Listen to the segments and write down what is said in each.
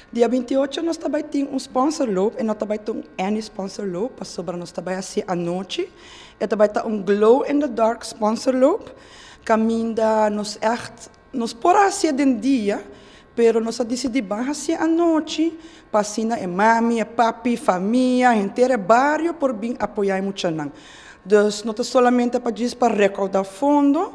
Dia 28 nos ta bay tin un sponsor loop y no ta bay ta un any sponsor loop, pasobra nos ta bay haci anochi. E ta bay ta un glow in the dark sponsor loop, caminda nos echt, nos por a haci den dia, pero nos a dicidi ban haci anochi, pa asina e mami, e papi, famia, henter e bario por bin apoya e muchanan. Dus no ta solamente pa djis pa recauda fondo,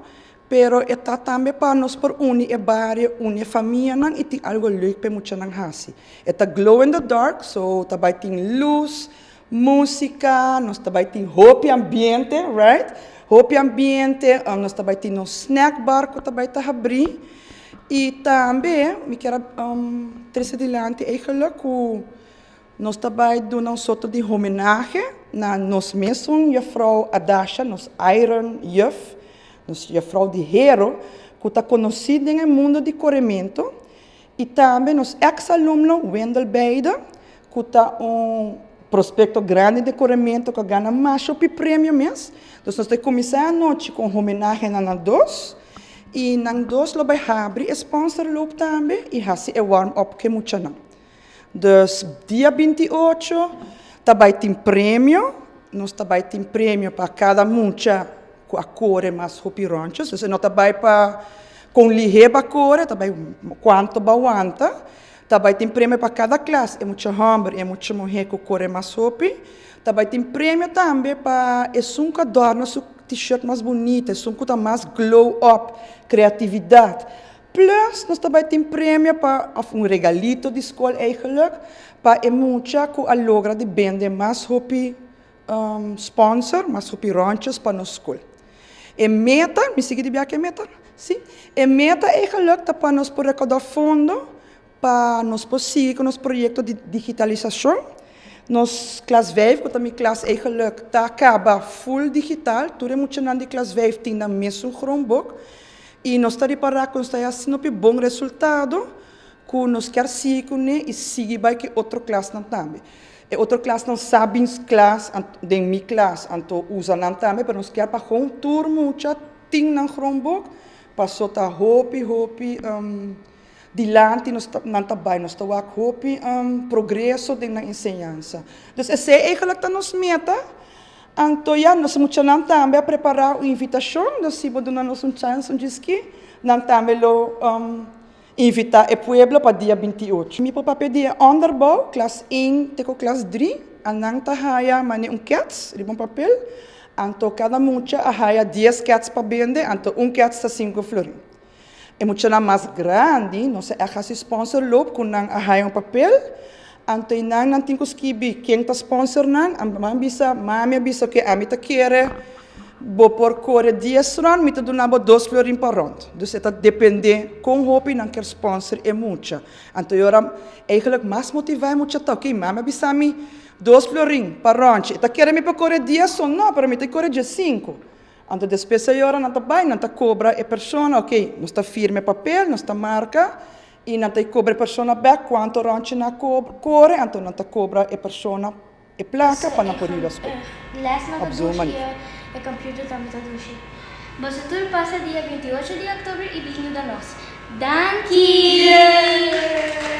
pero e ta tambe pa nos por uni e bario, uni e famianan y tin algo leuk pa e muchanan haci. E ta glow in the dark, so ta bay tin luz, musica, nos ta bay tin hopi ambiente, right? Hopi ambiente, nos ta bay tin nos snack bar cu ta bay ta habri. Y tambe mi kier a trece dilanti eigenlijk cu nos ta bay duna un soort di homenahe na nos mesun juffrouw Adasha, nos Iron Juf, nos juffrouw di hero, cu ta conoci den e mundo di coremento, y tambe nos ex-alumno Wendel Beide, cu ta un prospecto grandi di coremento cu a gana masha hopi premio mes. Dus nos ta cuminsa anochi cu un homenahe na nan dos, y nan dos lo bay habri e sponsor loop tambe y haci e warm-up cu e muchanan. Dus dia 28 ta bay tin premio, nos ta bay tin premio pa cada mucha cu a core mas hopi rondjes. Dus no ta bay pa con lihe ba core, ta bay cuanto ba wanta. Ta bay tin premio pa cada klas, e mucha homber y e mucha muher cu core mas hopi. Ta bay tin premio tambe pa esun cu adorna su t-shirt mas bunita, esun cu ta mas glow up, creatividad. Plus, nos ta bay tin premio pa, of un regalito di school eigenlijk, pa e mucha cu a logra di bende mas hopi sponsor, mas hopi rondjes pa nos school. E meta, mi sigui di biaha e meta? Si. E meta eigenlijk ta pa nos por recauda fondo pa nos por sigui cu nos proyecto di digitalisacion. Nos klas 5, cu ta mi klas eigenlijk, ta caba full digital. Tur e muchanan di klas 5 tin nan mesun Chromebook. Y nos ta ripara cu nos ta haciendo bon resultado, cu nos kier sigui cune y sigui bay cu otro klasnan tambe. E otro klasnan sa bin klas, den mi klas, anto usa nan tambe, pero nos kier pa gewoon tur mucha tin nan Chromebook, paso ta hopi, hopi dilanti nos nan ta bay, nos ta wak hopi progreso den nan enseñansa. Dus esey eigenlijk ta nos meta. Anto ja, nos muchanan tambe a prepara un invitacion, dus si bo duna nos un chance, un djiski, nan tambe lo invita e pueblo pa dia 28. Mi por papia di e onderbouw, klas 1 te cu klas 3, anan ta haya mane un kets riba un papel, anto cada mucha a haya 10 kets pa bende, anto un kets ta 5 florin. E muchanan mas grandi, nos a echt haci sponsor loop cu nan a haya un papel, anto y nan tin cu skibi ken ta sponsor nan, a bisa, mami a bisa cu ami ta kere bo por core 10 rond, mi ta duna bo 2 florin pa rond. Dus e ta depende con hopi nan kier sponsor e mucha. Anto y ora eigenlijk mas motiva e mucha ta, ok, mami a bisa mi 2 florin pa rondje, e ta kere mi pa core 10 o no, pero mi ta core 15. Anto despues e ora nan ta bay, nan ta cobra e persona, ok, nos ta firma e papel, nos ta marca, y nan ta cobra e persona back cuanto rondje nan core, anto nan ta cobra e persona e placa pa nan por ir a school. Les nan ta Op zo'n dushi, manier. e computer tambe ta dushi. Boso tur pasa dia 28 di october y bin yuda nos. Danki! Yeah!